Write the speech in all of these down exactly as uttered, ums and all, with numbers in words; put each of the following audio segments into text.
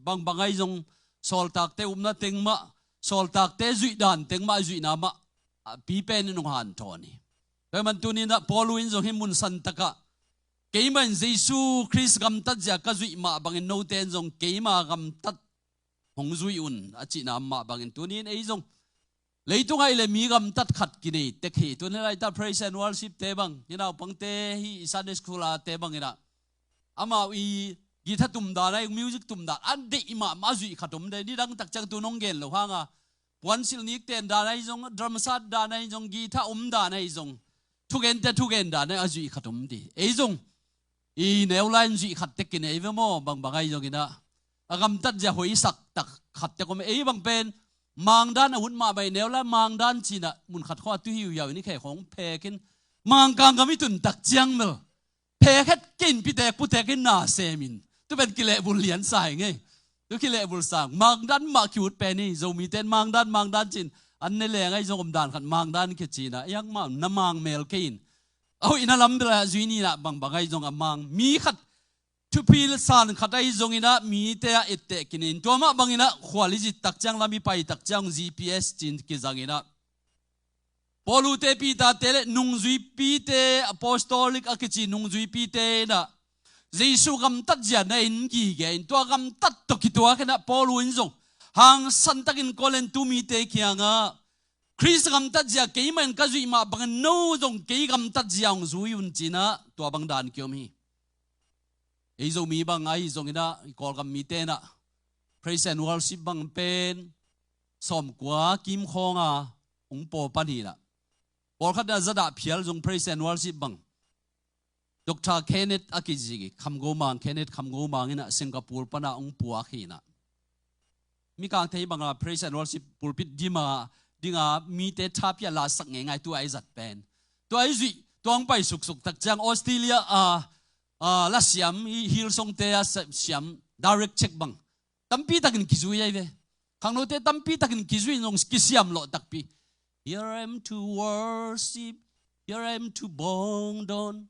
Bangbang ahi zong sawltakte upna teng mah, sawltakte zuih dan teng mah, zuihna mah a pipen in hong hanthawn hi. Tua hi man tuni-in ah Paul in zong hih mun santak ah, keimah in Jesu Khrist gamtat zia ka zuih mah bangin note in zong keima gamtat hong zui un, a cihna mah bangin tuni-in ei zong leitung ah i le mi gamtat khat kinei tek hi. Tuni laitak praise and worship te bang, hih naupangte, hih i Sunday school a te bangin ah amau i guitar tum dan ahi, music tum dan a deih mahmah a zuih khat om de. Nidang tak ciang tu nong gen lo hang a puansilh nik ten dan ahi zong, drum sat dan ahi zong, guitar om dan ahi zong, thugente thugen dan ahi a zuih khat om di. Ei zong i neu lai in zuih khat tek kinei ve maw, bangbang ahi zongin ah a gamtat zia hoihsak tak khat tek om. Ei bang pen Mang dan a ut mahmah, i neu lai Mang dan ci-in ah mun khat khawng a tu hiuhiau in i khe khawng phek in, Mangkang gam i tun tak ciang bel phek het kei in, pitek putek in na sem in, tu pen kilehbulh lian sa hi ngei. Tu kilehbulh sang, Mang dan mah ki-ut pen hi. Zomite in Mang dan, Mang dan ci-in an ne leng ahi zong om dan khat Mang dan kici-in ah, ei bangmah na mang mel kei in, a hoihna lam bel ah zui ni in ah, bangbang ahi zong a mang. Mi khat thupi san khat ahi zongin ah mite a etteh kinei in, tua mah bangin ah khual i zit tak ciang, lam i pai tak ciang G P S ci-in kizangin ah, Paul-te, Peter-te le nungzuipite, apostolic a kici nungzuipite in ah Jesu gamtat zia na en gige in, tua gamtat tawh kituak in ah Paul in zong hangsan takin Korintu mite kiangah, Khrist gamtat zia keimah in ka zuih mah bangin no zong kei gamtat zia hong zui un ci-in ah tua bang dan kiom hi. Ei Zomi bang ahi zongin ah, i Kawlgam mite in ah praise and worship bang pen sawmkua kim khawng a hong pua pan hi in ah, pawlkhat in ah zadah phial zong praise and worship bang. Doctor Kenneth a kizik hi, Khamgo Mang, Kenneth Khamgo Mang in ah Singapore pan a hong puak hi in ah, mikang thei bang a praise and worship pulpit dim a, ding a mite tha pia lasak ngeingai, tua i zat pen. Tua i zuih, tua hong pai suksuk tak ciang Australia a, a, lasiam, i Hillsong-te a sa-, siam, direct check bang tampi takin kizui ahi ve. Khangnote tampi takin kizui in zong kisiam lawh takpi. Here I am to worship, here I am to bawngdawn.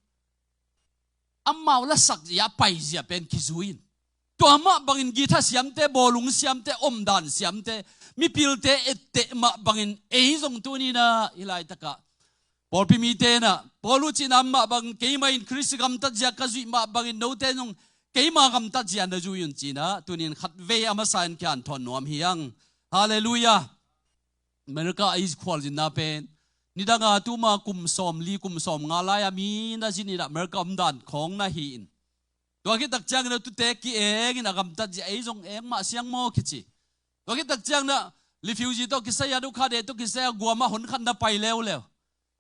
Amau lasak zia, pai zia pen kizui in. Tua mah bangin guitar siamte, bawlung siamte, omdan siamte, mipilte etteh mah bangin ei zong tuni in ah hih laitak ah pawlpi mite in ah, Paul cihna mah bang, keimah in Khrist gamtat zia ka zuih mah bangin note in zong keima gamtat zia na zui un ci-in ah, tuni in khatvei a masa in kihanthawn nuam hi hang. Halleluiah. America a i khualzinna pen, nidang a tuma kum sawmli, kum sawmnga lai a mi na zin in ah America omdan khawng na hi in, tua khit tak ciangin ah tute ki-eng in a gamtat zia, ei zong eng mah siang maw kici. Tua khit tak ciangin ah refugee tawh kisai a, dukhade tawh kisai a, Guam ah hon khat na pai leuleu.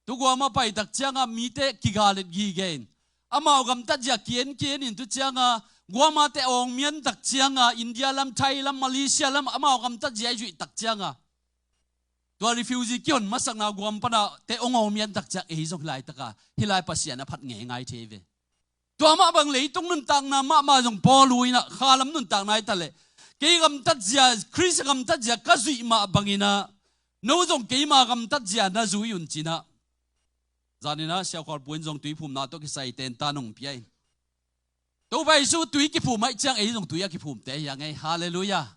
Tu Guam ah pai tak ciang a mite kigalet gige in, amau gamtat zia ki-en ki-en in, tu ciang a Guam ah te awng mian tak ciang a India lam, Thai lam, Malaysia lam amau gamtat zia i zuih tak ciang a, tua refugee kihon masakna Guam pan a te awng awng mian tak ciang ei zong hih laitak a hih lai Pasian a phat ngeingai thei ve. Tua mah bang leitung nuntakna mahmah zong Paul in ah khalam nuntakna hi ta leh, kei gamtat zia, Khrist gamtat zia ka zuih mah bangin ah no zong keima gamtat zia na zui un ci-in ah, zan in ah siaukhualpu in zong tuiphumna tawh kisai ten ta nong pia in. Topa Jesu tui kiphum ahih ciang ei zong tui a kiphumte hi hang ei. Halleluiah.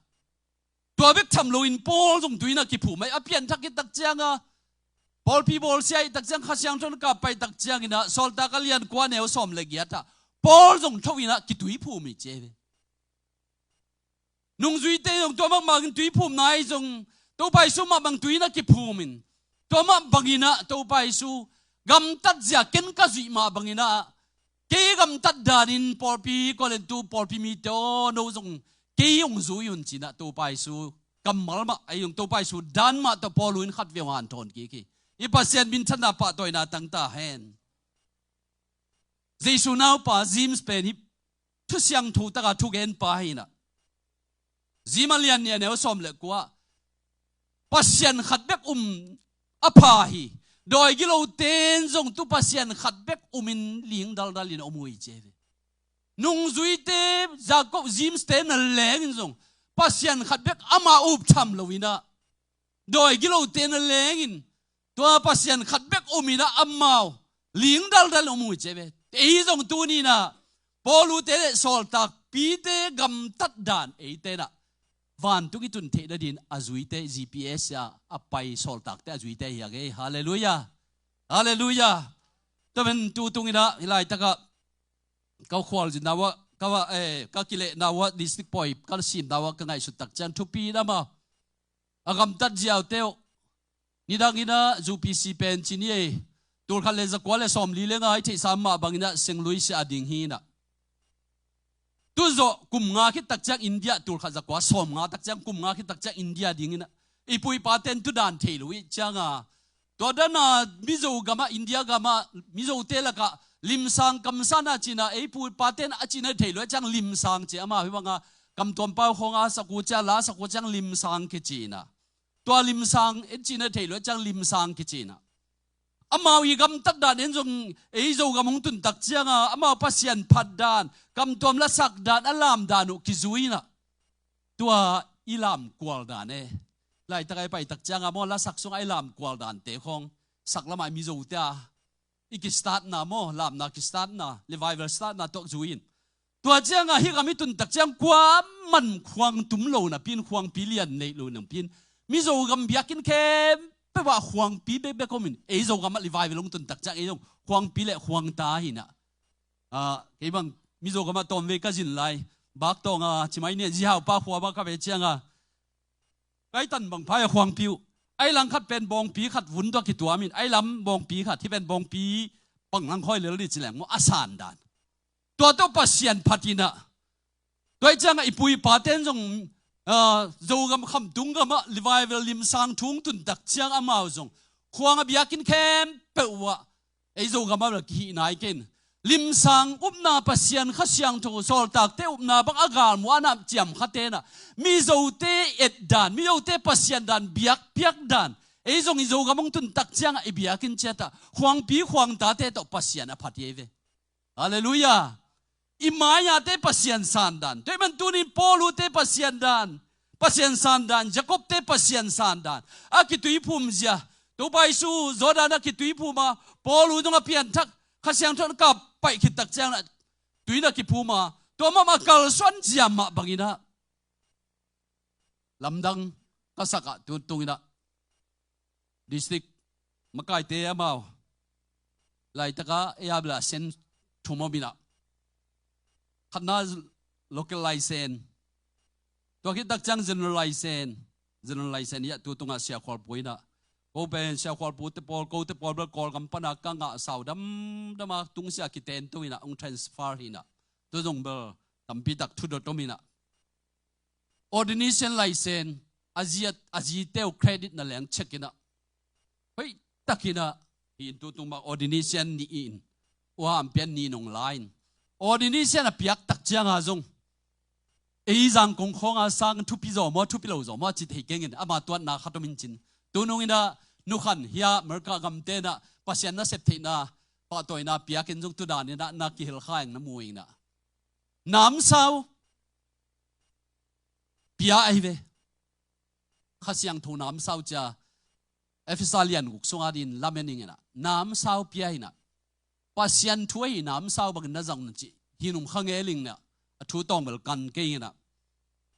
Tua bek tham loin Paul zong tui in ah kiphum ahi, a pianthak khit tak ciang a, pawlpi bawlsia ahih tak ciang, Kha Siangtho in kap pai tak ciangin ah, Sawltak a lian kua neu sawm le giat ah Paul zong tho in ah kituiphum hi ci hi ve. Nungzuite zong tua mah bangin tuiphumna ahi zong, Topa Jesu mah bang tui in ah kiphum in, tua mah bangin ah Topa Jesu gamtat zia ken ka zuih mah bangin ah, kei gamtat danin pawlpi, Korintu pawlpi mite aw, no zong kei hong zui un ci-in ah Topa Jesu kammal mah, ahi zong Topa Jesu dan mah tawh Paul in khatvei hong hanthawn kik hi. I Pasian minthanna pahtawina tang ta hen. Jesu naupa James pen hih thusiangtho taka thugenpa hi in ah, James a lian nih a neu sawm le kua ah, Pasian khat bek um a pha hi. Dawi gilote in zong tu Pasian khat bek um in ling daldal in om uh hi ci hi ve. Nungzuite, Jacob, James te na leng in zong Pasian khat bek amah up tham lo in ah, dawi gilote na leng in tua Pasian khat bek um in ah amau ling daldal in om uh hi ci hi ve. Ei zong tuni in ah Paul-te le sawltak pite gamtat dan eite nah vantung i tun theih nadin a zuite, G P S a a pai sawltakte a zuite hi a ngei. Halleluiah. Halleluiah. Tua men tutung inah hi laitakah ka khualzinna uah ka, eh, ka kilehnna uah district pawi ka simna uah ka ngaihsut tak ciang thupi in amau a gamtat ziaute uh nidang inah zu P C pen ci ni ei, tulkhat le zakua le sawmli le nga i theihsa mah bang inah senglui sia a ding hi inah. Tuzawh kum nga khit tak ciang India, tulkhat zakua sawmnga tak ciang kum nga khit tak ciang India ding inah i pu i paten tu dan thei lo i cianga, tua dana Mizo gamah, India gamah Mizote lakah limsang kamsana cinah ei pu i paten a cinah thei lo i ciang limsang ci amau hi banga kamtuam pau khawng a sak uh ciang, la sak uh ciang limsang kici inah. Tua limsang en cinah thei lo i ciang limsang kici inah. Amau i gamtat dan en zong ei Zogam hong tun tak cianga amau Pasian phat dan, kamtuam lasak dan, a lam dan uh kizui inah. Tua i lamkual dan e. Laitak a i pai tak cianga maw, lasak sungah i lamkual dante khawng sak lamah i Mizote a i kistartna maw, lamna kistartna, revival startna tuak zui in. Tua cianga hih gam i tun tak ciang kuaman khuang tum lo napi in, khuangpi lian neih lo napi in, Mizo gam biakinn khempeuh ah khuangpi bekbek om in, ei Zogam ah revival hong tun tak ciang ei zong khuangpi le khuangta hi inah. Ah, kei bang Mizo gamah tawmvei ka zin lai, Bak Tawnga, Cimai nian Zihau pa khua bang ka ve cianga, kai tan bang phai a khuangpi uh. Ai langkhat pen bawngpi khat vun tua kituam in, ai lam bawngpi khat, hih pen bawngpi bang lang khawi lel dih ci leng maw, a san dan. Tua tawh Pasian phat inah. Tua i ciangah i pu i paten zong, ah, Zogam khamtung gamah revival limsang thu hong tun tak ciang amau zong khuang a biakinn khempeuh uh ah ei Zogam ah bel kihih nai kei in. Limsang upna, Pasian Kha Siangtho, sawltakte upna bang a galmuanah ciamkhate inah Mizote et dan, Mizote Pasian dan, biakpiak dan, ei zong i Zogam hong tun tak ciangah i biakinn ciatah khuangpi khuangtate tawh Pasian a phat hi ei ve. Halleluiah. I mai-ate Pasian san dan, tua i man tunin Paul ute Pasian dan, Pasian san dan, Jacob-te Pasian san dan, a kituiphum zia, Topa Jesu Jordan a kituiphum a, Paul u zong a pianthak, Kha Siangtho in a kap paih khit tak ciang inah tui in a kiphum a, tua mah mah kalsuan zia mah bang inah lamdang ka sak ah tutung inah district makaite amau laitakah ei a bel a sen thum om inah. Khatna local license, tua khit tak ciang general license, general license i ah tutungah Sia Khual Pu inah, ko pen Sia Khual Pute pawl, kote pawl bel Kawlgam pana ka ngah sau damdam a tungsia kiten tu inah hong transfer hi inah, tu zong bel tampi tak thudot om inah. Ordination license, a zi, a zite uh credit na leng check inah, hoih tak inah, hih in tutung bang ordination nih in, ua ampian nih nong la in, ordination a piak tak cianga zong ei Zangkong khawnga sang thupi zaw maw, thupi lo zaw maw a ci thei keng in, ama tuatna khat om in cin. Tunung inah Nu Khan hih a America gamte inah Pasian nasep theihna pahtawina piakin zong tu dan inah na kihel kha ing, na mu ing inah. Namsau pia ahi ve. Kha Siangtho namsau cia Efesa lian guk sunga din lamen ing inah, namsau pia inah, Pasian thu ahi namsau bangin na zang na cih hi num kha ngel ing inah, a thu tawng bel kan kei inah.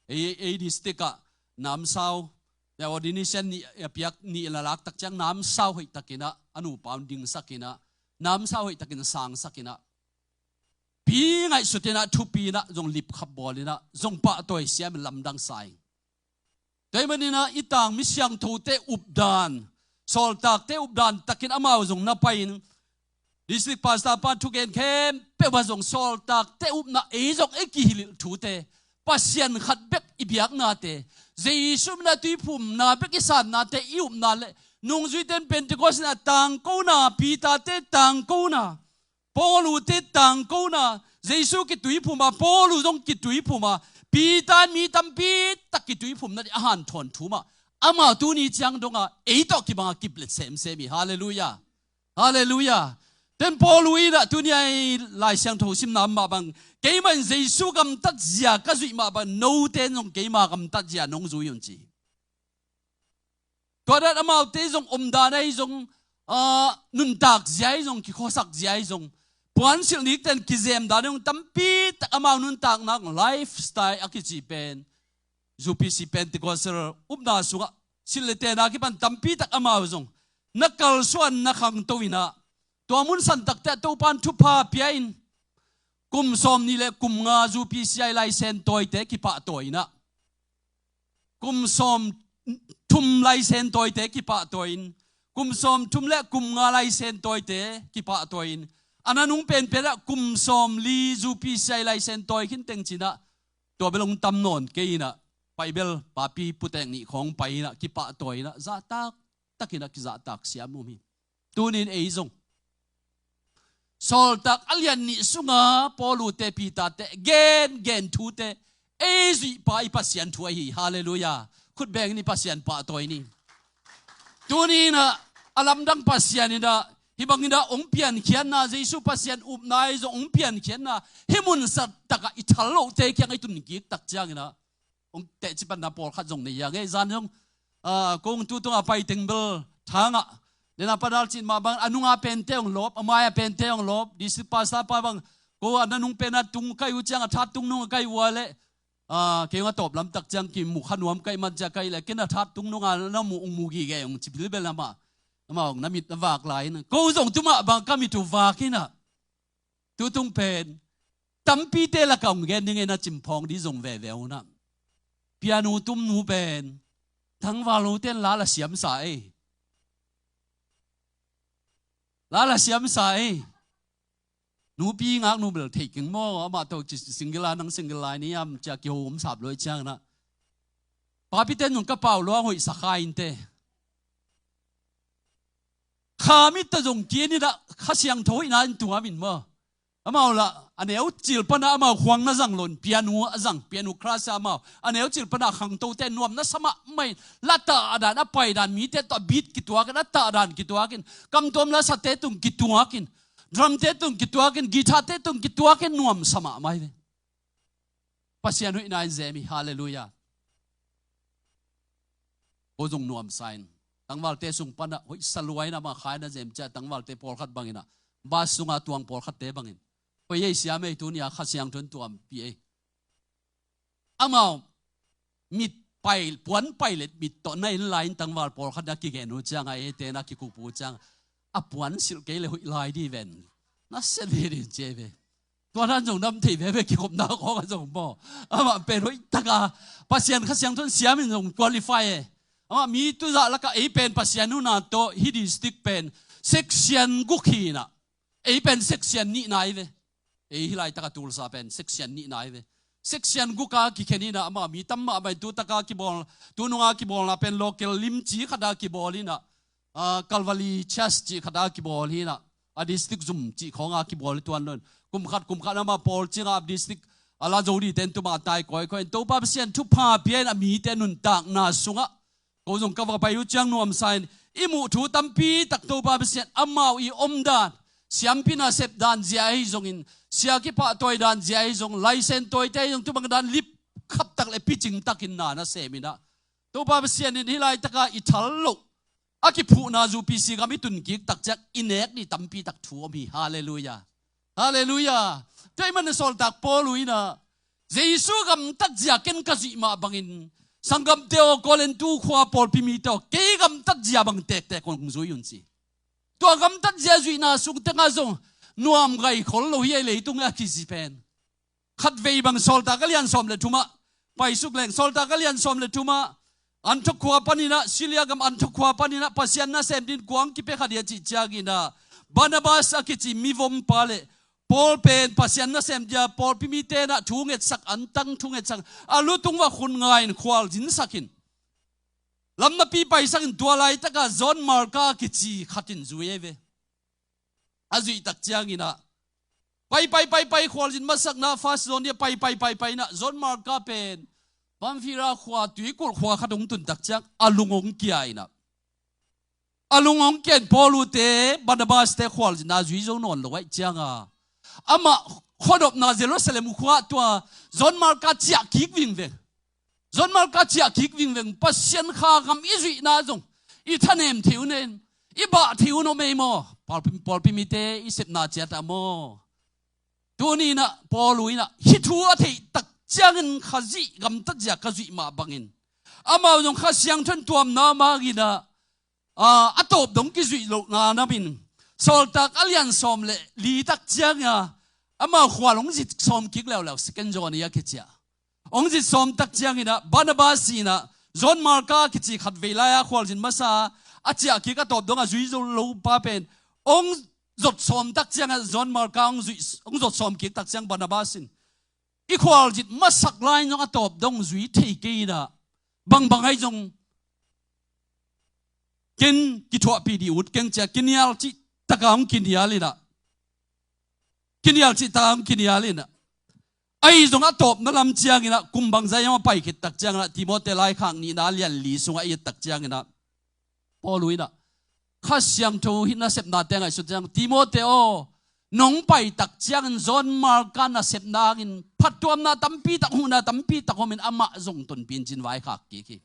Ei, ei district ah namsau, ya ordination nih a piak nih la lak tak ciang namsau hoih tak inah a nupa un dingsak inah, namsau hoih takin sangsak inah, pi ngaihsut inah, thupi inah zong lipkhap bawl inah zong pahtawi siam in lamdang sa ing. Tua ahih manin ah i tang mi siangthote updan, sawltakte updan takin amau zong na pai in, district pastor pa thugen khempeuh ah zong sawltakte upna, ei zong ei kihilh thute, Pasian khat bek i biaknate, Jesu min a tuiphumna bek i sannate, i upna le nungzuite in Pentecost in a tangkona, Peter-te tangkona, Paul u te tangkona, Jesu kituiphum a, Paul u zong kituiphum a, Peter in mi tampi tak kituiphumna ding a hanthawn thu mah, amau tuni ciang dong a ei tawh kibang a kip let semsem hi. Halleluiah. Halleluiah. Tua in Paul u in ah tuni a i Lai Siangtho simna mah bang, keimah in Jesu gamtat zia ka zuih mah bang, note in zong keima gamtat zia nong zui un ci hi. Tua dan amaute zong omdan ahi zong, ah, nuntak zia ahi zong, kikhuasak zia ahi zong, puansilh nikten kizem dan in hong tampi tak amau nuntakna lifestyle a kici pen, U P C Pentecostal upna sungah silh le tena kipan tampi tak amau zong na kalsuan na khangto inah, tua mun santakte ah Topan thupha pia in, kum sawm nih le kum nga U P C I license tawite kipahtawi inah, kum sawm thum license tawite kipahtawi in, kum sawm thum le kum nga license tawite kipahtawi in, a nanung penpen ah kum sawm li U P C I license tawi khin teng cinah, tua bel hong tam nawn kei inah, pai bel papi putek nih khawng pai inah, kipahtawi inah, zahtak takinah kizahtak siam um hi. Tunin ei zong Sawltak a lian nih sunga Paul ute Peter te gen gen thute ei zuihpa i Pasian thu ahi. Halleluiah. Khutbeng ni, Pasian pahtawi ni. Tuninah a lamdang Pasian inah hih banginah hong piankhiatna, Jesu Pasian upna i zong hong piankhiatna hih mun santakah i thal lohte kiangah i tunkik tak cianginah hong tehcipanna pawlkhat zong nei hi a ngei. Zan zong, ah, kong tu tungah pai teng bel thangah, dena panal cin mah bang, a nunga pente hong lawp, a maia pente hong lawp, district pastor pa bang, ko a nanung pena tung kai uh ciang, a that tung nung a kai uh a leh, ah, kei hong a tawp lamtak ciang kimu kha nuam kai man cia kai leh, ken a that tung nunga na mu, hong mu gige hong ci bilbel amah, amah hong na mit na vak lai inah, ko zong tu mah bang ka mit uh vak inah. Tutung pen tampite lakah hong gen ding e, na cimphawng dih zong veve unah. Pianu tumnu pen tangval nute in la la siamsa ei. La la siamsa ei. Nupi ngaknu bel thei keng maw, amah tawh ci single a, nang single lai ni am cia kiho um sap loi cianginah. Papite nung ka pau luang hoih sakha inte. Kha mit tawh zong kien inah Kha Siangtho hoihna in tuam in maw. Amau lah a neu cil panah amau khuang na zang lo in, pianu a zang, pianu class ah amau a neu cil panah khangtote nuam na sa mahmah in, la tahdan, a paidan, mite tawh a beat kituak in, a tahdan kituak in, kamtuam lasate tung kituak in, drumte tung kituak in, guitarte tung kituak in nuam sa mahmah hi ve. Pasian hoihna in zem hi. Halleluiah. Ko zong nuamsa in tangvalte sung panah hoih sa lua in amah kha in a zem ciah tangvalte pawlkhat banginah bas sunga tuang pawlkhatte bangin, hoih ei, siam ei, tuni a Kha Siangtho in tuampi ei. Amau mit pai, puan pai le mit tawh na en lai in tangval pawlkhat na kigen uh ciangah, eite na kikup uh ciangah, a puan silh kei le hoih lai dih ven. Na sia ve dih cia ve. Tua dan zong nam thei veve, kikhopna khawng a zong maw. Amah pen hoih taka Pasian Kha Siangtho in siam in zong qualify e. Amah mi tuzah lakah ei pen Pasian huna tawh hih district pen section guk hi inah, ei pen section nihna hi ve. Ei hih laitakah Tulsa pen section nihna hi ve. Section guka kikhen inah amah mi tam mahmah in, tu taka kibawl, tu nunga kibawlna pen local limci khata kibawl inah, ah, Calvary Church cih khata kibawl hi inah, a district zum cih khawnga kibawl hi tuan lo in. Kum khat kum khat amah pawl cinga a district a la zo dihte in tuma tai kawikawi in, Topa Pasian thupha pia in a mite nuntakna sungah ko zong ka va pai uh ciang nuamsa in i muh thu tampi tak Topa Pasian amau i omdan, siampi nasep dan zia ahi zongin, sia kipahtawi dan zia ahi zong, license tawite ahi zong, tubang dan lip khap tak le picing takin na na sem inah, Topa Pasian in hih laitaka i thal loh a kiphuhna U P C gam i tunkik tak ciang i nek dih tampi tak thu om hi. Halleluiah. Halleluiah. Tua ahih manin sawltak Paul uh inah Jesu gamtat zia ken ka zuih mah bangin, sanggamte aw, Korintu khua pawlpi mite aw, kei gamtat zia bang tektek hong zui un ci. Tua gamtat zia zuihna sung tengah zong nuam gai khol lo hi ei, leitung a kici pen. Khatvei bang sawltak a lian sawm le thumah, paisuk leng sawltak a lian sawm le thumah, Antok khua paninah, Siria gam Antok khua paninah Pasian nasem din kuang kipia kha dia cih cianginah, Barnabas a kici mivompa le Paul pen Pasian nasem dia pawlpi mite inah thu ngetsak, antang thu ngetsak, a lutung va khun ngai in khualzinsak in, lam napi paisak in, tua laitakah John Marka a kici khat in zui ei ve. A zuih tak cianginah pai pai pai pai, khualzin masakna first John dia pai pai pai pai inah, John Marka pen Pamfilia khua tuikulh khua khat hong tun tak ciang a lung hong kia inah, a lung hong kia in Paul ute Barnabas te khualzinna zui zo nawn lo ahih cianga, amah khuadopna Jerusalem khua tua John Marka ciah kik vingveng. John Marka ciah kik vingveng. Pasian kha gam i zuihna zong i thanem thei uh nen, i bah thei uh om ei maw. Pawlpi, pawlpi mite i sepna ciat ah maw, Tuni inah Paul uh inah hih thu a theih tak ciangin Khazih gamtat zia ka zuih mah bangin amau zong Kha Siangtho in tuamna mah inah, aa, a tawp dong kizuih lohna namin Sawltak a lian sawm le li tak ciangin ah amau khual hong zit sawm kik leuleu, second journey a kici a. Hong zit sawm tak ciangin ah Barnabas inah John Marka kici khat vei lai-a khualzin masa a ciah kik a tawp dong a zui zo lo pa pen hong zot sawm tak ciangin ah John Marka hong zuih, hong zot sawm kik tak ciang Barnabas in i khualzit masak lai-in zong a tawp dong zui thei kei inah bangbang ahi zong ken kithuahpih dih ut keng ci a kinial cih taka hong kinial inah, kinial cih taka hong kinial inah, ahi zong a tawpna lam ciangin ah kum bangzah hiam a pai khit tak ciangin ah Timote laikhak nihna lian li sungah i et tak ciangin ah Paul uh inah Kha Siangtho hih nasepnate ngaihsut ciang, Timote aw, nong pai tak ciangin John Marka nasepna hangin phattuamna tampi tak, huhna tampi tak omin amah zong tonpih in ci-in vaikhak kik hi.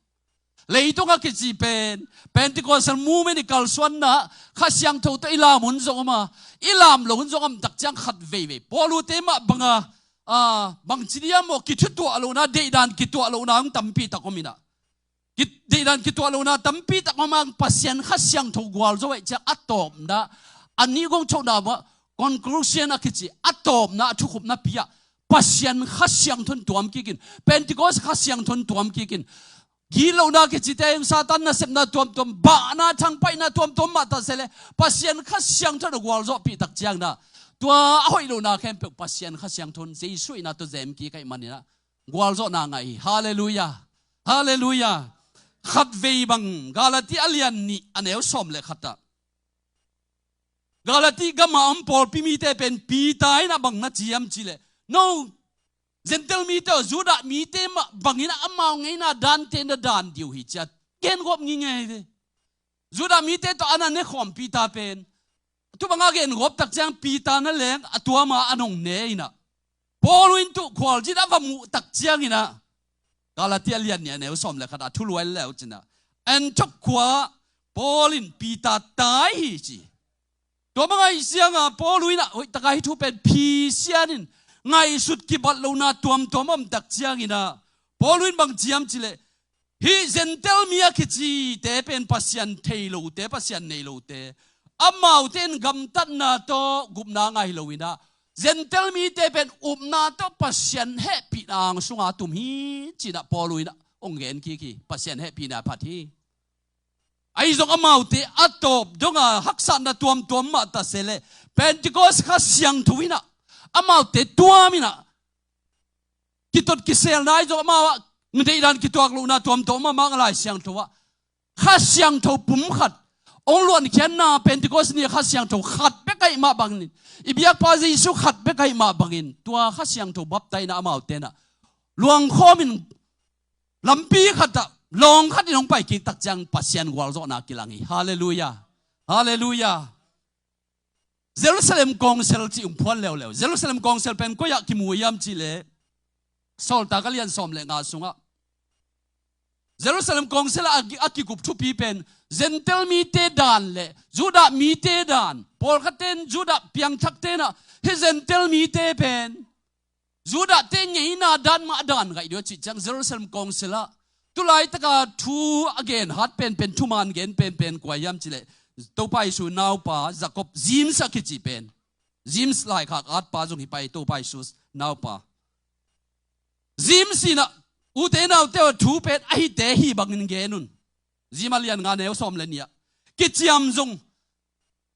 Leitung a kici pen Pentecostal movement i kalsuanna Kha Siangtho tawh i lam hun zong om a, i lam lo hun zong om tak ciang khat veivei Paul uh te mah banga, aa, bangci diam maw, kithutuah lohna, deihdan kituah lohna hong tampi tak om inah, ki, deihdan kituah lohna tampi tak om a, Pasian Kha Siangtho gualzo ahih ciang a tawpna, a nih gong chohna mah conclusion a kici, a tawpna a thukhupna pi ah Pasian Kha Siangtho in tuam kik in, Pentecost Kha Siangtho in tuam kik in, gitlohna kicite, Satan nasepna tuamtuam, bahna, thangpaihna tuamtuam mah ta se leh Pasian Kha Siangtho in a gualzawhpih tak ciangin ah tua a hoih lohna khempeuh Pasian Kha Siangtho in Jesuh in a tawh zem kik ahih manin ah gualzawhna ngah hi. Halleluiah. Halleluiah. Khatvei bang Galati a lian nih a neu sawm le khat ah, Galati gam a om pawlpi mite pen Peter in a bang na ci hiam cih leh, no, Gentile mite aw, Judah mite mah bangin ah amau ngeina dante na dan dih uh hi ci a gengawp ngingei ve. Judah mite tawh a na ne khawm Peter pen, tu banga gen gawp tak ciang Peter na leng a tuama a nong ne inah, Paul in tu khualzin a va muh tak ciangin ah, Galati a lian nih a neu sawm le khat a thulu a en leu cin ah, Antioch khua Paul in Peter tai hi ci. Tua bang ahih ciangin Paul in ah hoih taka hih thu pen phisian in ngaihsut kibat lohna tuamtuam om tak ciangin ah, Paul in bang ci hiam cih leh, hih Gentile mi a kicite pen Pasian thei lote, Pasian nei lote, amaute in gamtatna tawh gupna ngah hi lo inah, Gentile mite pen upna tawh Pasian hehpihna ang sunga tum hi ci-in ah Paul in ah hong gen kik hi. Pasian hehpihna phat hi. Ahi zong amaute a tawp donga haksatna tuamtuam mah ta se leh Pentecost Kha Siangtho in ah amaute tuam inah, kitot kiselna ahi zong amau ah deihdan kituak lohna tuamtuam mah, mah Lai Siangtho ah Kha Siangtho pum khat hong luankhiatna, Pentecost ni Kha Siangtho khat bek ahih mah bangin, i biakpa Jesuh khat bek ahih mah bangin, tua Kha Siangtho baptaina amaute in ah luangkhawm in lampi khat ah lawng khat in hong pai kik tak ciang Pasian gualzawhna kilang hi. Halleluiah. Halleluiah. Jerusalem Council cih hong phuan leuleu. Jerusalem Council pen koi ah kimu hiam cih leh, Sawltak a lian sawm le nga sungah Jerusalem Council ah a ki, a kikup thupi pen Gentile mite dan le Judah mite dan. Pawlkhatte in, Judah piangthakte in ah hih Gentile mite pen Judah-te ngeina dan mah a dan ngaih dih uh a cih ciang Jerusalem Council ah tu laitaka thu a gen hat penpen, thuman gen penpen kua hiam cih leh, Topa Jesuh naupa Jacob, James a kici pen. James laikhak atpa zong hi pai, Topa Jesuh naupa. James in ah, ute naute aw, thu pen a hite hi bangin gen un. James a lian nga neu sawm le nih ah, kiciam zong,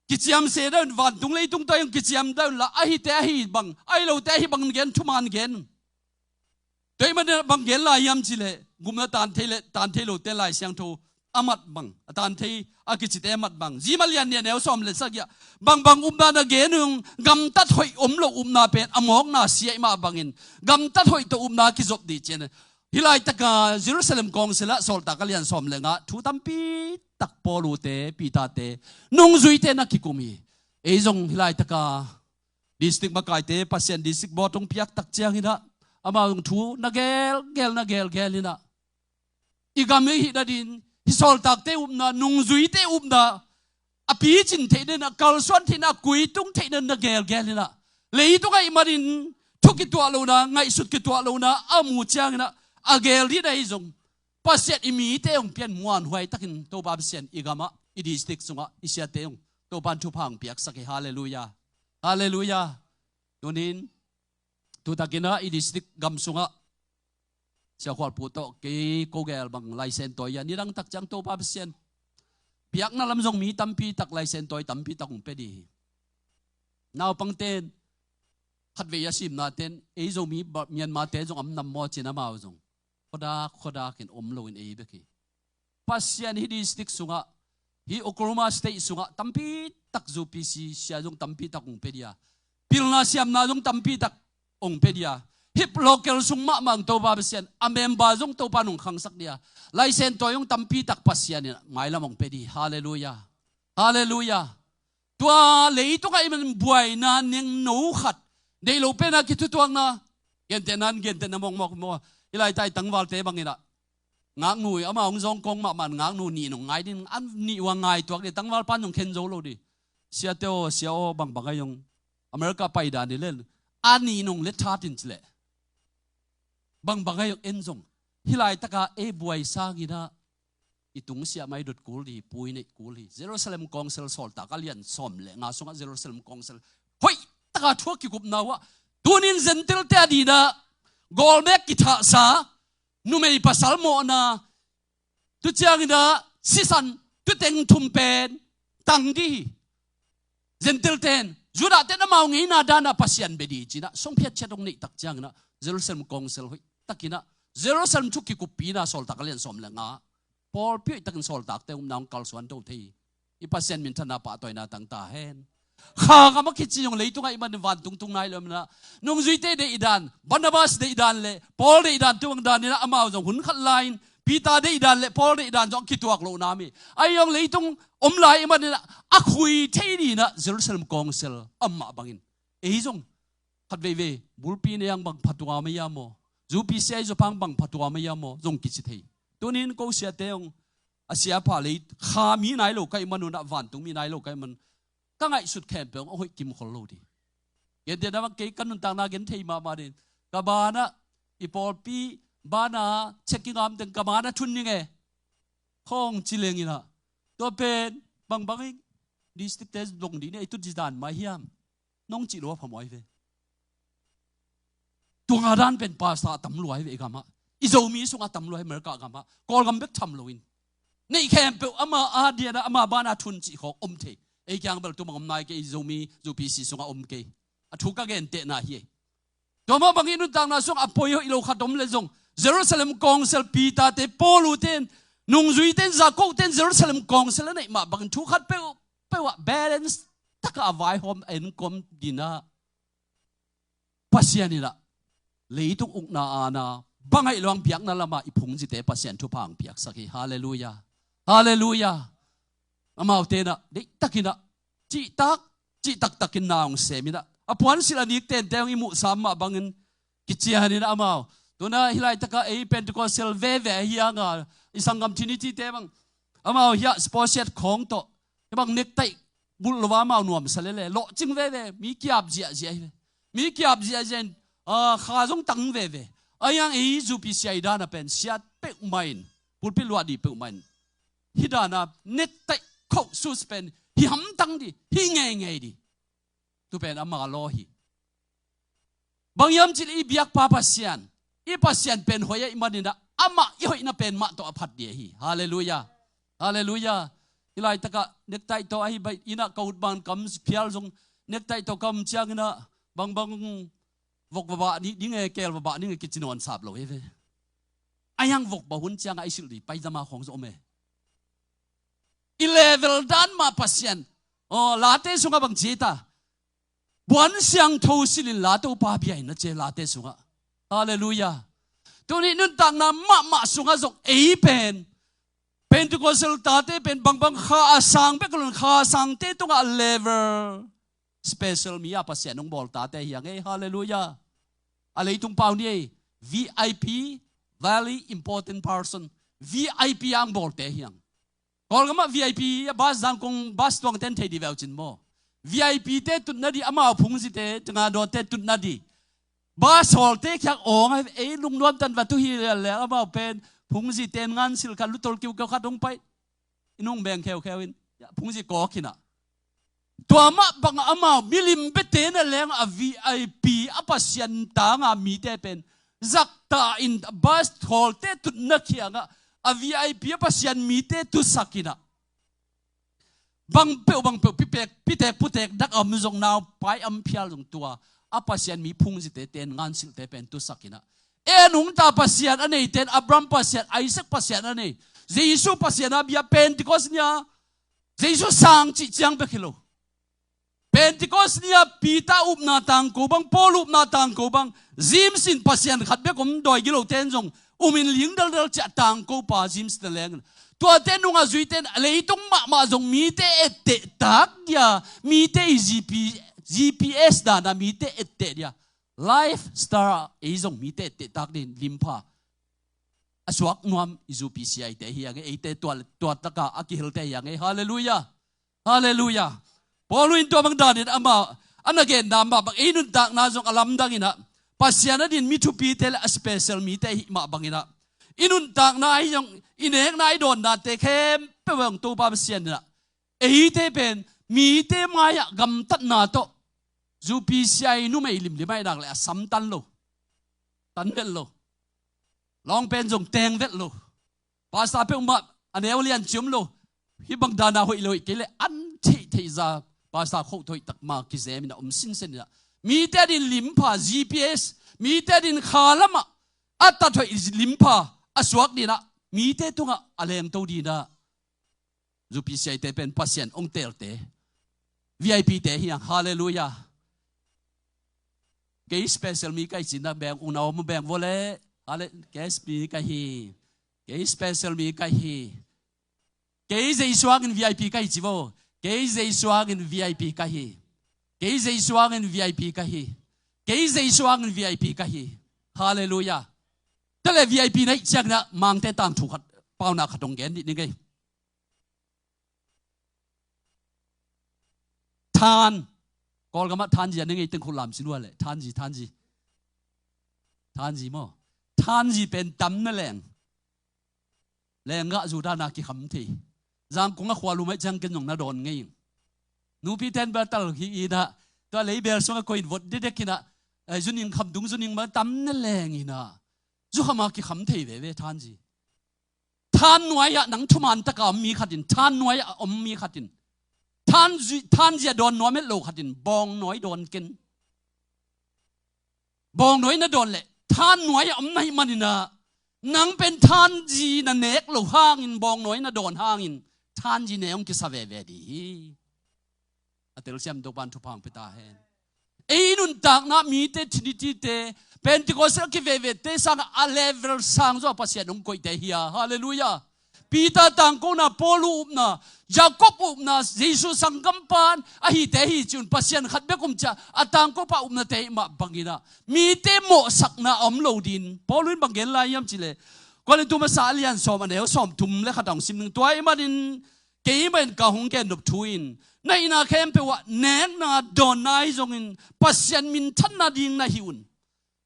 kiciam se deuh un, vantung leitung tawh hong kiciam deuh un la, a hite ahi bang, ahi lote ahi bangin gen, thuman gen un. Tua ahih manin bang gen lai hiam cih leh, gupna tan thei le tan thei lote Lai Siangtho a mat bang, a tan thei a kicite a mat bang. James a lian nih a neu sawm le sagih ah, bangbang upna na gen ung, gamtat hoih om lo upna pen a mawkna sia ahih mah bangin, gamtat hoih tawh upna kizop dih ci-in. Hih laitaka Jerusalem Council ah Sawltak a lian sawm le nga thu tampi tak Paul ute, Peter-te, nungzuite na kikum hi. Ei zong hih laitaka district makaite Pasian district board hong piak tak ciangin ah, amau zong thu na gelgel, na gelgel in ah, i gam i hih nadin, hih sawltakte upna, nungzuite upna a picin theih nadin, a kalsuan theih nadin, a kuitung theih nadin na gelgel in ah, Leitung ahih manin thu kituah lohna, ngaihsut kituah lohna a mu ciangin ah a gel ding ahi zong, Pasian i mite hong pian muanhuai takin Topa Pasian i gamah, i district sungah i siate hong Topan thupha hong piaksak hi. Halleluiah. Halleluiah. Tunin tutakin ah i district gam sungah Sia Khual Pu tawh kei ko gel bang license tawi a, nidang tak ciang Topa Pasian biakna lam zong mi tampi tak license tawi tampi tak hong pia ding hi. Naupangten khatvei a simnaten ei Zomi Myanmar te zong a om nam maw ci-in amau zong khuadak khuadakin om loin ei bek hi. Pasian hih district sungah, hih Oklahoma State sungah tampi tak zu P C sia zong tampi tak hong pia ding a, pilna siamna zong tampi tak hong pia ding a, hih local sung mahmah hong Topa Pasian a member zong Topa in hong khangsak ding a, license tawi zong tampi tak Pasian in mailam hong pia ding hi. Halleluiah. Halleluiah. Tua leitungah i man buaina nengno khat, deih lo pen a kithutuakna, gentehna, gentehna mawkmawk maw. Hih laitak i tangvalte bangin ah ngaknu, amah hong zawng kawng mahmah in ngaknu nih nong ngai ding, a nih uh a ngaituak ding, tangvalpa in zong khen zo lo ding. Siate aw, sia aw, bangbang ahi zong America pai dan hi len, a nih nong let that in ci leh, bangbang ahi zong en zong, hih laitaka ei buai sangin ah i tungsiah mai dot kul hi, pui neih kul hi. Jerusalem Council Sawltak a lian sawm le nga sungah Jerusalem Council hoih taka thu a kikupna uh ah, tunin Gentile te adingin ah gawlmek kithahsa, numei pasal mawhna, tu ciangin ah sisan, tu teng thum pen tang ding hi. Gentile ten, Judah ten amau ngeina dan a Pasian bia ding ci-in ah song phiat ciat hong neih tak ciangin ah Jerusalem Council hoih takin ah Jerusalem thu kikuppina Sawltak a lian sawm le nga, pawlpi hoih takin sawltakte upna hong kalsuan to thei hi. I Pasian minthanna pahtawina tang ta hen. Kha gam a kici zong leitungah i man vantung tung nai lo, i man ah nungzuite deihdan, Barnabas deihdan le Paul deihdan, tu bang danin ah amau zong hun khat lai-in Peter deihdan le Paul deihdan zong a kituak lohna mi. Ahi zong leitung om lai i manin ah a khui thei dingin ah Jerusalem Council a om mah bangin ei zong khat veivei bulpi nei ang bang phatuam a hia maw, zu P C I zu pang bang phatuam a hia maw zong kici thei. Tunin ko siate hong a sia pha lei kha mi nai lo ka hih manun ah, vantung mi nai lo ka hih manun ka ngaihsut khempeuh hong a hoih kimkhol lo ding. Gentehna bang kei ka nuntakna gen thei mahmah ding. Ka banah i pawlpi banah checking a om teng ka banah thun ning e khawng ci lengin ah, tua pen bangbang in district te zong ding ni, ei tu ci dan mah hiam nong cih lua phamawh hi ve. Tua dan pen pastor a tam lua hi ve i gamah. I Zomi sungah a tam lua hi, America gamah. Kawlgam bek tham loin neih khempeuh ama a diana ama bana thun cih khawng om thei. Ei kiang bel tu bang om nai kei, i Zomi zu P C sungah om kei. A thu ka gentehna hi ei. Tua mah bangin nuntakna sung a poi hoih lo khat om le zong, Jerusalem Council, Peter te, Paul te in, nungzui te in, Jakob te in Jerusalem Council a neih mah bangin thu khat peuhpeuh ah balance takah a vaihawm a enkawm dingin ah Pasian in ah leitung ukna aana bang aih lo ang biakna lamah i phungzite Pasian thupha ang piaksak hi. Halleluiah. Halleluiah. Amaute in ah deihtakin ah cihtak, cihtaktakin na hong semin ah, a puansilh a nik tente hong i muhsa mah bangin kicianin ah amau. Tuna hih laitakah ei Pentecostal veve ahi hanga, i sanggam Trinity te bang amau hiah sports shirt khawng tawh, hih bang necktie bulh lo a amau nuamsa lele, lawhcing veve, mi kiap ziahziah hi ve. Mi kiap ziahziah in, ah, kha zong tang veve. Ahi hang ei zu P C I dan a pen siat peuhmah in, pulpit luah dih peuhmah in, hih dan a necktie, coat, shoes pen hih hamtang dih, hih ngeingei dih. Tu pen ama law hi. Bang hiam cih leh i biakpa Pasian, i Pasian pen hoih ahih manin ah amah i hoihna pen mah tawh a phat dih ahi. Halleluiah. Halleluiah. Hih laitakah necktie tawh ahi baih in ah ka ut bang kam phial zong necktie tawh ka om ciangin ah bangbang vok vabah nih ding e, keel vabah ning e kici nawn sap lo hi ve. Ahi hang vok bah hun ciangah i silh dih paizama khawng zong om e. I level dan mah Pasian, aw, Late sungah bang ci ta, buan siangtho silh inla Topa bia in, a ci Late sungah. Halleluiah. Tuni nuntakna mahmah sungah zong ei pen Pentecostal tate pen bangbang kha a sang bek lo in, kha a sangte tungah level special mi a Pasian hong bawl tate hi hang ei. Halleluiah. A leitung pau ni ei, V I P, very important person, V I P a hong bawlte hi hang. Kawlgamah V I P a bus zangkong bus tuang ten thei dih veu cin maw? V I P te tutna di, amau phungzite, tengah dawte tutna di. Bus hawlte khiak awng a, ei lungnuam tan va tu hi le, amau pen phungzite ngansil khat lutol kiukiu khat hong pai. I nung beng kheukheu in phungzi kawk hi na. Tua mah bang amau milim bete na leng a V I P a Pasian tanga mite pen zakta in bus hawlte tutna khiangah a V I P a Pasian mite tusak hi na. Bang peuh bang peuh pitek, pitek putek dak a om zong nau pai a om phial zong tua a Pasian mi phungzite ten ngansilte pen tusak hi na. En hungta Pasian a nei ten Abraham Pasian, Isaac Pasian a nei, Jesu Pasian a bia Pentecost nia Jesu sang cih ciang bek hi lo. Pentecost nia Peter upna tangko bang, Paul upna tangko bang, James in Pasian khat bek om dawi gilo ten zong umin ling daldal ciah tangko pa James na leng. Tuate nungah zuite in leitung mahmah zong mite etteh tak dia, mite i G P, G P S dana mite etteh dia. Lifestyle ei zong mite etteh tak din limpha a suak nuam i zupi siaite hi ang e, eite tua, tua taka a kihelte hi ang e. Halleluiah. Halleluiah. Paul in tua bang danin ama a na genna mah bang ei nuntakna zong a lamdang inah Pasian a din mi thupite le a special mite hih mah bang inah i nuntakna hi zong i nekna i dawnnate khempeuh ang Topa Pasian inah eite pen mite mai-ah gamtatna tawh zupi siai numei limlim ahi nak le a samtan lo, tan vet lo, lawng pen zong teng vet lo. Pastor peuhmah a neu lian cium lo. Hih bang dana hoih lo hoih kei le an theih theih za pastor khoh thoih takma kizem inah om sinsen inah mite din limpha G P S, mite din kha lamah a tat hoih limpha a suak dinah mite tungah a lengto dinah zupi siaite pen Pasian ong teelte V I P te hi ang. Halleluiah. Kei special mi ka hi cinah beng ung na om beng vawle. Halle-, kei sp mi ka hi. Kei special mi ka hi. Kei Jesu hangin V I P ka hi ci vo. Kei Jesu hangin V I P ka hi. Kei Jesu hangin V I P ka hi. Kei Jesu hangin V I P ka hi. Halleluiah. Tale V I P na ih ciakna mangte tangthu khat, pauna khat ong gen dih ni ngei. Than. Kawlgamah thanzi a ne ngei teng khut lam sin ua le. Thanzi, thanzi. Thanzi maw. Thanzi pen tam na leng. Lenggah zu dana kikham thei. Zangkong a khua lu mai ciang ken zong na dawn ngei. Nupi ten bel tal hi inah tua leibel sungah koih in vot dedek inah, eh, zuning kham dung zuning ma tam na leng inah. Zu khama kikham thei veve thanzi. Than nuai-ah nang thuman taka om mi khatin, than nuai-ah om mi khatin, thanzi, thanzi a dawn nuam et lo khatin bawng nawi dawn ken. Bawng nawi na dawn leh than nuai-ah om na hih maninah nang pen thanzi na nek lo hangin, bawng nawi na dawn hangin thanzi ne hong kisa veve dih hi. A telsiam Topan thupha hong pia ta hen. Ei nuntakna mite Trinity te Pentecost a kivevete sangah a level sang zaw Pasian hong koihte hi a. Halleluiah. Peter tangkona, Paul upna, Jacob upna, Jesu sanggampan ahite hi ci-un Pasian khat bek um ciah a tangkopa upnate hih mah banginah mite mawhsakna a om lo din Paul in bang gen lai hiam cileh Korintu masa a lian sawm a neu sawm thum le khat a hong sim ning tua ih manin keimah in ka hong gennop thu in na hihna khempeuh ah nekna dawnna ahi zongin Pasian minthanna ding na hi un.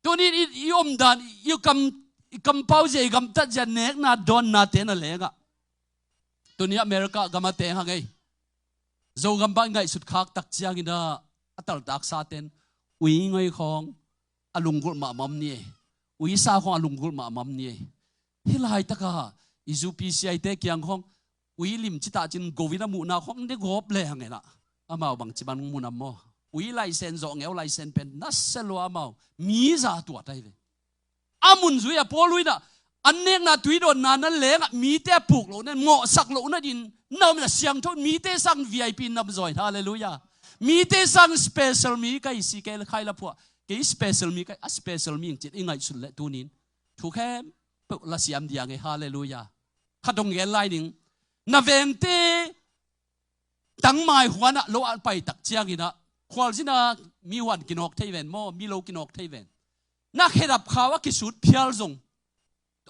Tunin i, i omdan i kam, i kampau zia i gamtat zia nekna dawnnate na lengah tuni America gam a teng hang ei Zogam bang i ngaihsut khak tak cianginah a taltaksa ten ui ngoi khawng a lunggulh mahmah om ni ei. Uisa khawng a lunggulh mahmah om ni ei. Hih laitakah i zupi siaite kiang khawng ui lim citah cin govin a muhna khawng de gawp leng inah amau bangci bang munam maw? Ui laisen zawh ngeu laisen pen nasia lua amau mi za tuat ahi ve. A mun zui a Paul inah an nekna tuidawnna na lengah mite a puk lohna in mawhsak lohna din na om inah siangtho mite sang V I P in na om zaw in. Halleluiah. Mite sang special mi ka hi si kei le khai la phuah kei special mi ka hi a special mi ing cin i ngaihsun leh tunin thu khempeuh la siam diang e. Halleluiah. Khat hong gen lai ning. Na vengte tangmai huanah lo a pai tak cianginah khualzinah mi huan kinawk thei ven maw, mi lo kinawk thei ven. Na khedap khau a kisut phial zong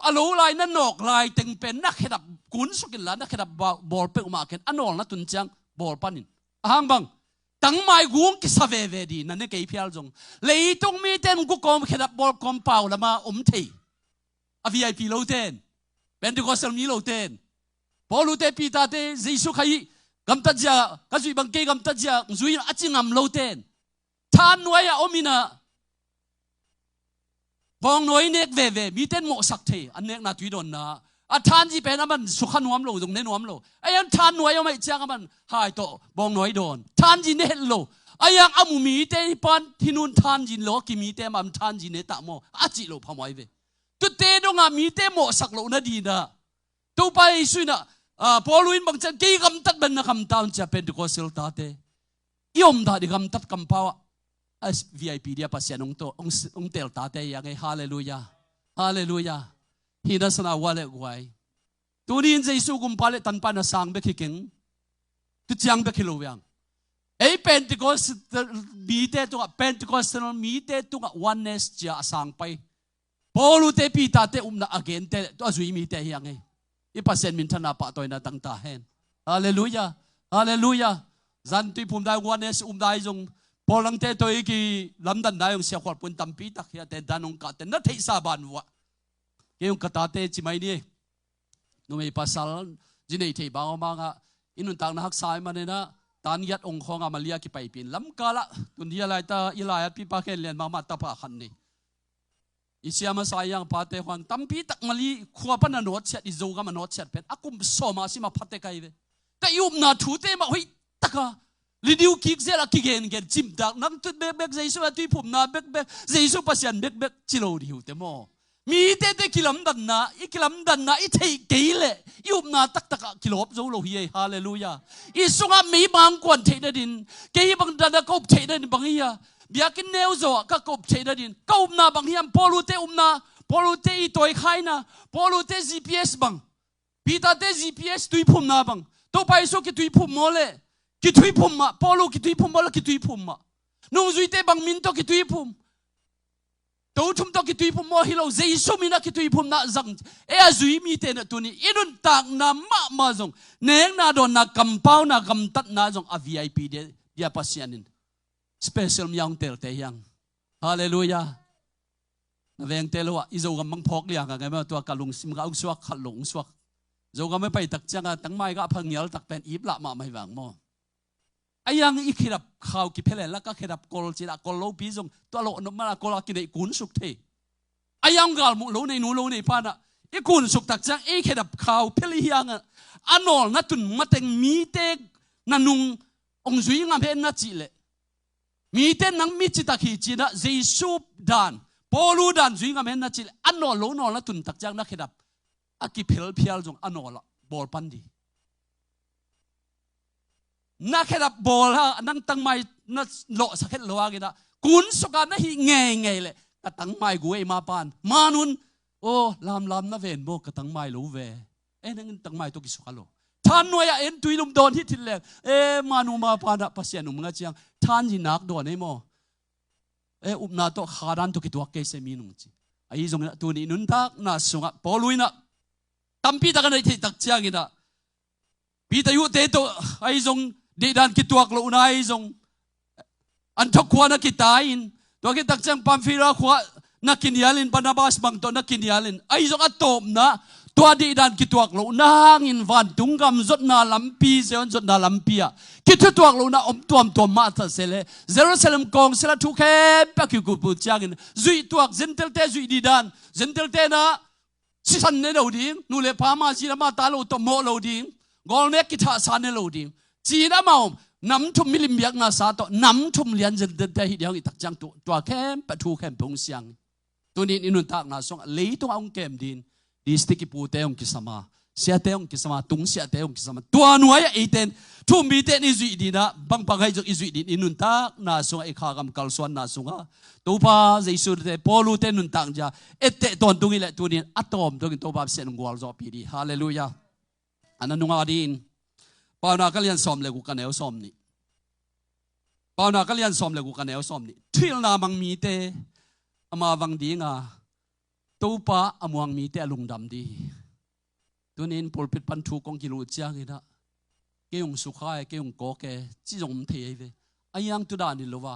a lo lai na nawk lai teng pen na khedap kunsuk inla na khedap ba-, bawl peuhmah ken a nawlna tun ciang bawl panin a hang bang Tangmai gung kisa veve di na ne kei phial zong, leitung mite in gu kawm khedap bawl kawm pau lama om thei. A V I P lote in, Pentecostal mi lote in, Paulute Peterte Jesu khai gamtat zia ka zuih bang kei gamtat zia zui a ci ngam lote in, than nuai a om inah bawngnawi nek veve, mite in mawhsak thei, an nekna tui dawnna. A thanzi pen a man sukha nuam lo, zong ne nuam lo. A ian than nuai om aih ciang a man hai tawh bawngnawi dawn. Thanzi ne het lo. A iang a mu mite i pan hi nun thanzi lo, ki mite man thanzi ne tah maw, a cih lo phamawh ai ve. Tute dongah mite mawhsak lo na dinah Topa Jesu inah, ah, Paulu in bang cian kei gamtat ban na gamta un cia Pentecostal tate. I om dah di gamtat kampau ah a V I P dia Pasian hong to, hong, hong tel tate iang ei. Halleluia. Halleluia. Hina sana ua le guai. Tuni in Jesu gumpa le tanpa na sang bek hi keng. Tu ciang bek hi lo viang. Ei Pentecostal mite tungah, Pentecostal mite tungah oneness cia a sang pai. Paulute Peterte upna a gente le tua zui mite hiang ei. I Pasian minthanna pahtawina tangta hen. Halleluia. Halleluia. Zan tuiphum dai oneness um dai zong Paul langte toi ki lamdan dai zong siakhual pun tampi tak hia te dan hong kahte na theihsa ban vuah. Kei hong ka tate ci mai ni. Numei pasal zi nei thei bang aw mangah i nuntakna haksa i manenah tan giat ong khawngah Malia kipaipin lamkalah tun hia laita i lai-at pipa khen lian mangmah tapa khat nei. I siama sa iang pate huang tampi tak Mali khua pan a nawtsiat, i Zogam a nawtsiat pen a kum sawma sim a phate kai ve. Ka i upna thute mah hoih taka lidiu kik zel a kigengen cimtak nang tut bekbek Jesu a tuiphumna bekbek Jesu Pasian bekbek ci lo di hiute maw? Mite te kilamdanna, i kilamdanna i theih kei leh i upna taktakah kilawp zo lo hi ei. Halleluia. I sungah meimang kuan theih nadin, kei bang dana ka up theih nadin bang hi a, biakinn neu zawh ah ka kop theih nadin ka upna bang hiam? Paulute upna, Paulute i tawikhaina, Paulute G P S bang, Peterte G P S tuiphumna bang, Topa Jesu kituiphum maw le? Kituiphum mah. Paulu kituiphum maw le? Kituiphum mah. Nungzuite bang min tawh kituiphum? Tothum tawh kituiphum maw? Hi lo, Jesu minah kituiphumna zang. E a zui mite na tuni i nuntakna mahmah zong, nekna dawnna, kampauna, gamtatna zong a V I P dia, dia Pasian in special mi a hong telte hiang. Halleluia. Na vengte lo ah i Zogam bang phawk liang a ngai mah tua ka lungsim ka hong suak khat lo hong suak. Zogam a paitak cianga tangmai ka phangial tak pen ip lah mahmah hi vang maw? A iang i khedap khau kiphelen la ka khedap kol cina kol lopi zong tua lo nop mana kol a kineih kunsuk thei. A iang galmuh lo nei nu lo nei pana i kunsuk tak ciang i khedap khau phel i hianga a nawl na tun mateng mite na nung ong zui ngam hen na cih leh, mite nang mi citak hi cinah Jesu dan, Paulu dan zui ngam hen na cih leh a nawl lo nawl na tun tak ciang na khedap a kiphelphial zong a nawlah bawl pan di. Na khedap bawl ha nang tangmai na lawhsak het lo hanginah kunsuka na hih ngeingei leh ka tangmai gu ei ma pan manun. Aw lamlam na ven maw? Ka tangmai lo ve. E nangin tangmai tawh kisukha lo. Than nuai-ah en tuilum dawn hi thit leng e manu ma panah Pasian um nga ciang thanzi nak dawn ei maw? E upna tawh khadan tawh kituak kei se mi nung ci. Ahi zongin tuni nuntakna sungah Paulu inah tampi tak a nei theih tak cianginah Peter i uhte tawh ahi zong deihdan kituak lohna ahi zong Antiok khua na kitai in tua kitak ciang Pamfilia khua na kinial in Barnabas bang tawh na kinial in ahi zong a tawpna tua deihdan kituak lohna hangin vantung gam zotna lampi, Zion zotna lampi ah kithutuak lohna om tuamtuam mah ta se le Jerusalem kawngsel ah thu khempeuh a kikupu ciangin zuihtuak Gentile-te zuih dihdan, Gentile-te na sisan ne lo ding, nu le pa ma zi le ma ta lo tawh mawh lo ding, gawlnek kithahsa ne lo ding. Cin amau nam thum milim biakna sa tawh nam thum lian Gentile-te hi ding i tak ciang tua khempeuh thu khempeuh hong siang. Tunin i nuntakna sungah leitung a hong kem din district i pute hong kisama, siate hong kisama, tungsiate hong kisama. Tua nuai-ah eite in thu-um mite in i zuih dinah bangpang hai zong i zuih din i nuntakna sungah i khagam kalsuanna sungah Topa Jesu te Paulu te nuntak dia etteh tawntung i leh tunin a tawm dongin Topa Pasian hong gualzawhpih di. Halleluia. A na nunga din Pauna ka lian sawm le guk a neu sawm nih. Pauna ka lian sawm le guk a neu sawm nih. Thuhilhna mang mite ama vang dinga Topa a muang mite a lungdam di. Tunin pulpit pan thu kong kiluh cianginah kei hong sukha e, kei hong kawk e ci zong om thei ei ve. A hiang tu dan hi lo a,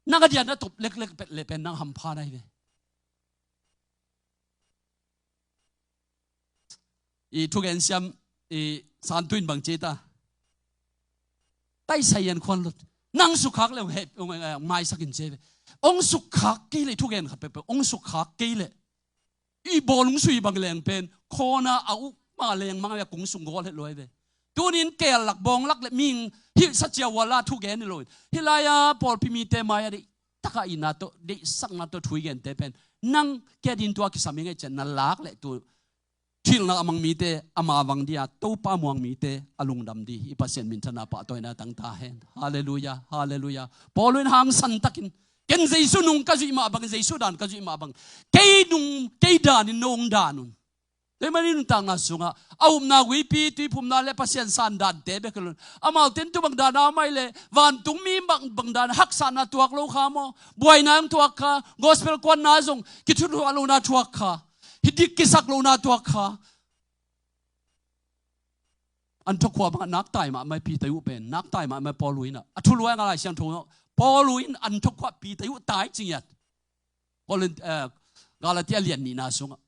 nang a dian na top leklek pet le pen nang hampha na hi ve. I thugen siam i Santu in bang ci ta? Taisai an khuan lut. Nang sukkhak le hong hep, hong, eh, maisak in ci ve. Hong sukkhak kei le thugen khat peuhpeuh hong sukkhak kei le i bawlung sui bang leng pen khawna a uk ma leng mang a kung sung gawl het luai ve. Tunin keel lak bawng lak le ming hilh sa cia uala thugen hi lo in. Hih lai-a pawlpi mite mai-a deih taka itna tawh, deihsakna tawh thu i gente pen nang kiat in tua kisam i ngaih ciang na lak le tu thilna a mang mite ama vang dia, Topa muang mite a lungdam di, i Pasian minthanna pahtawina tang ta hen. Halleluiah, halleluiah. Paul in hangsan takin, ken Jesu nung ka zuih mah bang, Jesu dan ka zuih mah bang, kei nung, kei dan in nong dan un. Tua ahih manin nuntakna sungah a upna guipi, tuiphumna le Pasian san dante bek hi lo in, amaute in tu bang dan a mai le vantung mi bang, bang dan haksatna tuak lo kha maw, buaina hong tuak kha, gospel kuanna zong kithutuak lohna tuak kha, hi dik kisak lohna tuak kha. Antioch khua bangah naktai mahmah Peter uh pen, naktai mahmah Paul uh in a, a thuluai nga Lai Siangtho Paul uh in Antioch khua Peter uh tai cingiat. Korin, eh, Galatia lian nihna sungah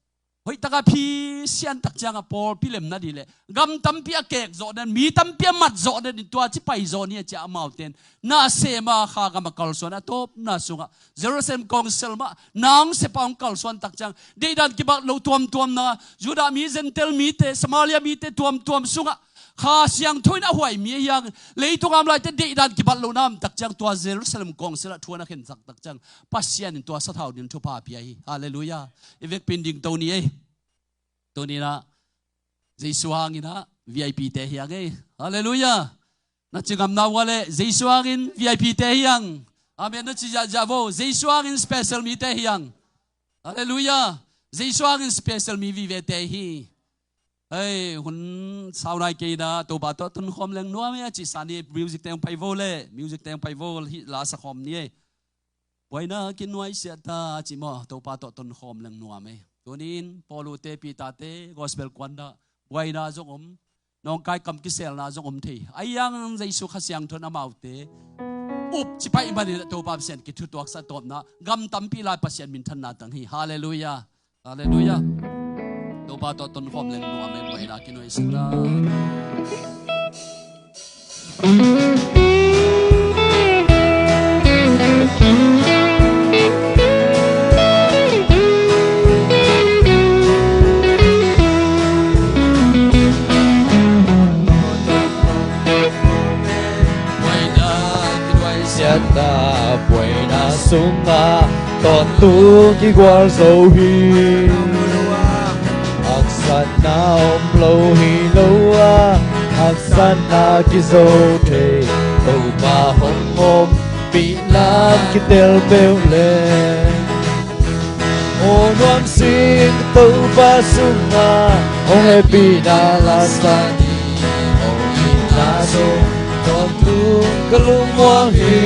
hoih taka phi sian tak ciangah pawlpi lemna dih le gam tampi a kek zawh den, mi tampi a mat zawh den in tua ci pai zaw ni a cia amaute in na a sema kha gam a kalsuan a tawpna sungah Jerusalem kawngsel mah nang sepa hong kalsuan tak ciang deihdan kibat lo tuamtuamna, Judah mi, Gentile mite, Samaria mite tuamtuam sungah Kha Siangtho in a huai mi a hiang, leitung a om laite deihdan kibat lohna om tak ciang tua Jerusalem kawngsel ah thu a na khensak tak ciang Pasian in tua sathau ding thupha pia hi. Halleluiah. I vekpi in dingto ni ei. Tuni in ah Jesu hangin ah V I P te hiang ei. Halleluiah. Na ci ngamna uh a leh Jesu hangin V I P te hiang. Amen. Na ci ziahziah vo. Jesu hangin special mite hiang. Halleluiah. Jesu hangin special mi vivete hi. Hei, hun sau nai kei in ah Topa tawh tonkhawm leng nuam ei a cih sa ni. Music te hong pai vo le, music te hong pai vo, hih la sa khawm ni ei. Buaina kinuaisiah ta a cih maw, Topa tawh tonkhawm leng nuam ei. Tuni in Paul uh te, Peter te gospel kuan dah buaina zong om, nawngkai kam kiselna zong om thei. Ahi hang Jesu Kha Siangtho in amaute up ci paih manin ah Topa Pasian kithutuaksa tawpna gam tampi lai Pasian minthanna tang hi. Halleluiah. Halleluiah. Topa tawh tonkhawm leng nuam ei, buaina kinuaisiah ta. Siata buaina sungah tawntung kigual zo hi. Haksatna om lo hi lo a, haksatna kizo thei Topa hong ompih lam kitel peuh leh, aw nuamsin Topa sungah hong hehpihna la sa ni. Hong itna zong tawntung ka lungmuang hi.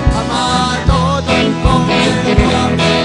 Amah tawh tonkhawm leng nuam ei.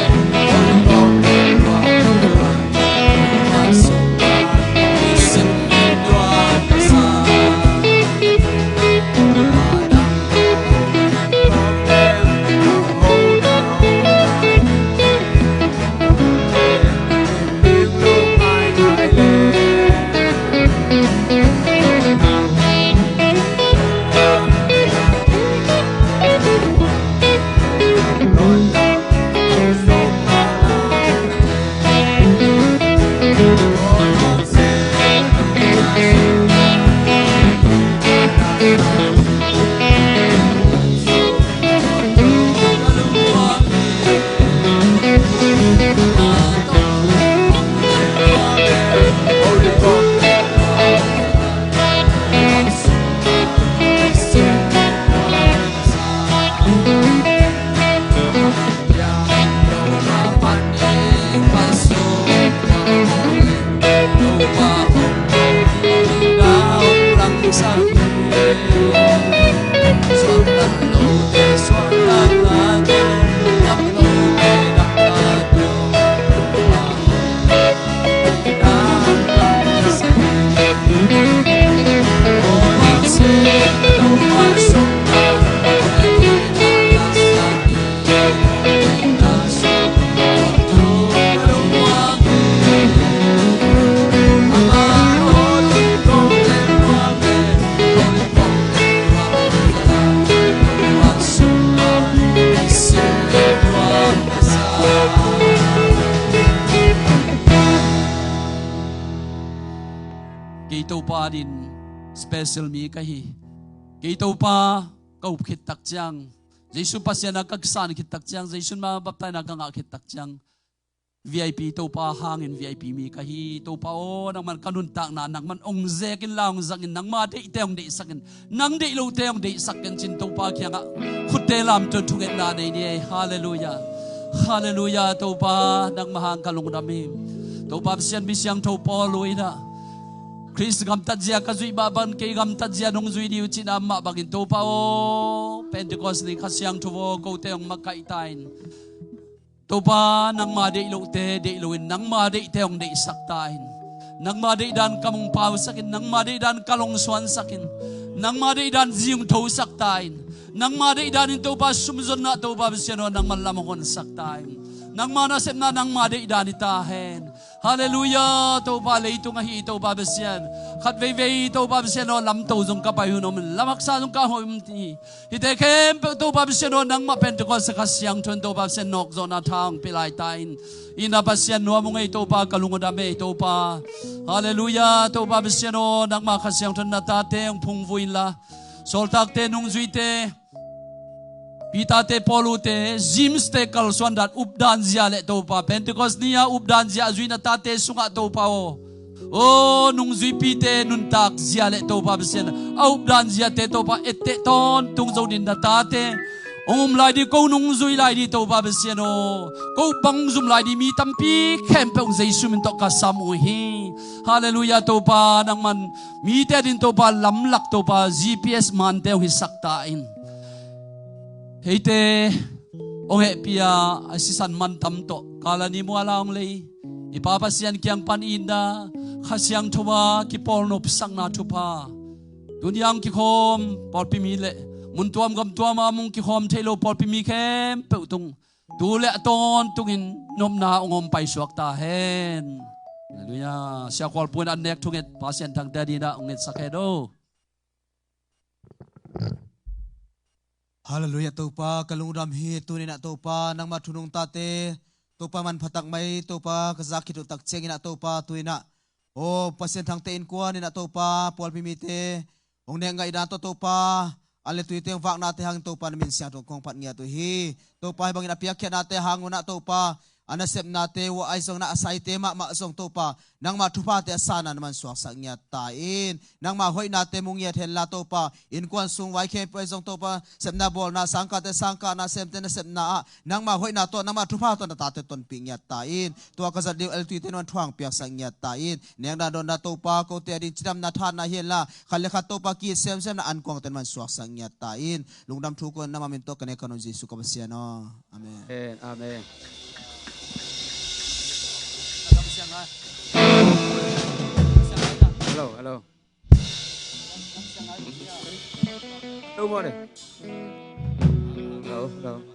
Kei Topa din special mi ka hi. Kei Topa ka up khit tak ciang, Jesu Pasian a ka kisan khit tak ciang, Jesu ma baptaina ka ngah khit tak ciang, V I P Topa hangin V I P mi ka hi. Topa aw, nangman ka nuntakna nangman ong zekin la ong zangin, nangma deihte ong deihsakin, nang deih lote ong deihsak ken cin Topa kiangah khutte lamtuan thungetna nei ni ei. Halleluia. Halleluia. Topa nangma hang ka lungdam hi. Topa Pasian, mi siangtho Paul uh inah Khrist gamtat zia ka zuih mah bangin kei gamtat zia nong zui dih uh cihna mah bangin Topa aw, Pentecost ni Kha Siangtho aw, kote ong makaih ta in. Topa nangma deih lote deih loin nangma deihte ong deihsak ta in. Nangma deihdan ka mungpausakin, nangma deihdan ka longsuansakin, nangma deihdan zi ong thosak ta in. Nangma deihdan in Topa sumzonna Topa Pasian aw, nangman lam ong honsak ta in. Nangma nasepna nangma deihdan hi ta hen. Halleluia. Topa leitung ahi Topa Pasian, khat veivei Topa Pasian aw, lamto zong ka pai hun om in, lam haksa zong ka hoih hun om hi. Hihte khempeuh Topa Pasian aw, nangmah Pentecost Kha Siangtho in Topa Pasian nawkzawhna tha ong pia lai ta in. Ina Pasian nuam ung ei Topa, ka lungdam ei Topa. Halleluia. Topa Pasian aw, nangmah Kha Siangtho in na tate ong phungvui inla, sawltakte, nungzuite, Peter-te, Paul uh-te, James-te kalsuan dan, updan zia le Topa, Pentecost ni-a updan zia a zui na tate sungah Topa aw, aw, nungzuipite nuntak zia le Topa Pasian, a updan ziate Topa etteh tawntung zo din na tate ong um lai dih, ko nungzui lai dih Topa Pasian aw, ko up bang zum lai dih mi tampi khempeuh Jesu min tawh ka sam uh hi. Halleluia. Topa nangman mite adin Topa lamlak Topa G P S mante ong hisak ta in. Heite ong hehpih a, a sisan mantam tawh kalani muala ong lei i Pa Pasian kiang pan itna, Kha Siangtho a kipawlnopsakna thupha, tuni-a ong kikhawm pawlpi mi le mun tuam gam tuam a mong kikhawm thei lo pawlpi mi khempeuh tung tu le a tawntungin nopna ong om paisuak ta hen. Halleluia. Siakhual pu in an nek thunget Pasian thangte adinah ong ngetsak hen aw. Halleluia. Topa ka lungdam hi. Tuninah Topa nangmah thunung tate Topa manpha tak mai Topa ka zak khit uh tak cianginah Topa tuinah aw Pasian thangte innkuaninah Topa pawlpi mite hong nek ngaihdan tawh Topa an le tuite hong vaknate hangin Topa na min siangtho kong phat ngiat uh hi. Topa hih bangin a piakkhiatnate hang unah Topa a nasepnate uh ahi zongin a saite mahmah zong Topa nangmah thuphate a sana na man suaksak ngiat ta in. Nangmah hoihnate mu ngiat henla Topa innkuan sung vai khempeuh ahi zong Topa sepna bawlna sangkahte sangkahna semte nasepna ah nangmah hoihna tawh nangmah thupha tawh na tate tonpih ngiat ta in. Tua ka zat ding uh L T te na man thuang piaksak ngiat ta in. Nekna donna Topa kote ading cidamna thanna hi henla khat le khat Topa ki semsemna ankuangte na man suaksak ngiat ta in. Lungdam thu ko in nangmah min tawh ka nek ka nung Jesu ka Pasian aw. Amen. Amen. Amen. Hello, hello. Hello, Mone. Hello, hello.